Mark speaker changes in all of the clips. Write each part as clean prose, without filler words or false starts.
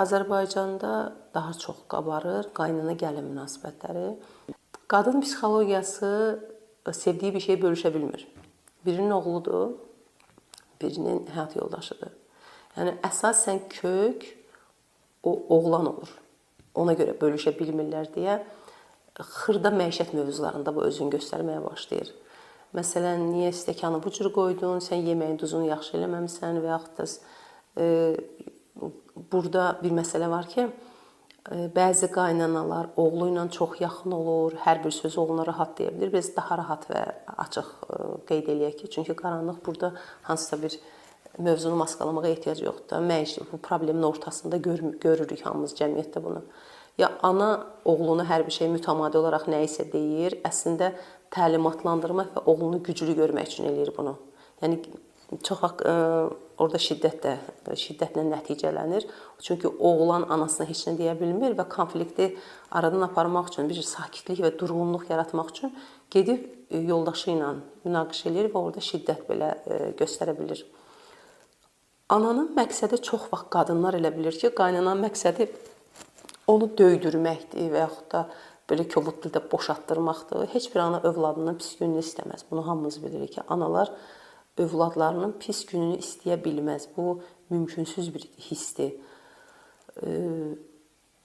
Speaker 1: Azərbaycanda daha çox qabarır qaynana gəlin münasibətləri. Qadın psixologiyası sevdiyi bir şeyi bölüşə bilmir. Birinin oğludur, birinin həyat yoldaşıdır. Yəni əsasən kök o oğlan olur. Ona görə bölüşə bilmirlər deyə xırda məişət mövzularında bu özünü göstərməyə başlayır. Məsələn, niyə stəkanı bu cür qoydun, sən yeməyin duzunu yaxşı eləməmisən və yaxud da burada bir məsələ var ki, bəzi qaynanalar oğlu ilə çox yaxın olur, hər bir sözü oğluna rahat deyə bilir. Biz daha rahat və açıq qeyd eləyək ki, çünki qaranlıq burada hansısa bir mövzunu maskalamağa ehtiyac yoxdur. Məişət bu problemin ortasında görürük hamımız cəmiyyətdə bunu. Ya ana oğluna hər bir şey mütəmadi olaraq nə isə deyir, əslində təlimatlandırmaq və oğlunu güclü görmək üçün eləyir bunu. Yəni çox vaxt orada şiddət də şiddətlə nəticələnir. Çünki oğlan anasına heç nə deyə bilmir və konflikti aradan aparmaq üçün bir sakitlik və durğunluq yaratmaq üçün gedib yoldaşı ilə münaqişə eləyir və orada şiddət belə göstərə bilir. Ananın məqsədi çox vaxt qadınlar elə bilir ki, qaynananın məqsədi onu döydürməkdir və yaxud da belə kobud dildə boşaltdırmaqdır. Heç bir ana övladının pis gününü istəməz. Bunu hamımız bilirik ki, analar övladlarının pis gününü istəyə bilməz. Bu mümkünsüz bir hissdir.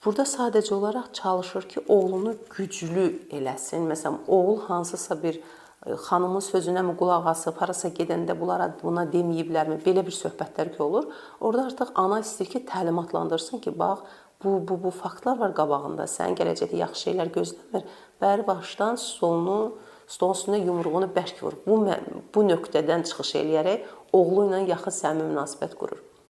Speaker 1: Burada sadəcə olaraq çalışır ki, oğlunu güclü eləsin. Məsələn, oğul hansısa bir xanımın sözünə mi qulaq asıb, harasa gedəndə bunlara buna deməyiblərmi? Belə bir söhbətlər ki olur. Orada artıq ana istəyir ki, təlimatlandırsın ki, bax bu faktlar var qabağında. Sən gələcəkdə yaxşı şeylər gözləmir. Bəri başdan stolunu stolun üstünə yumruğunu bərk vur. Bu nöqtədən çıxış eləyərək oğlu ilə yaxın səmimi münasibət qurur.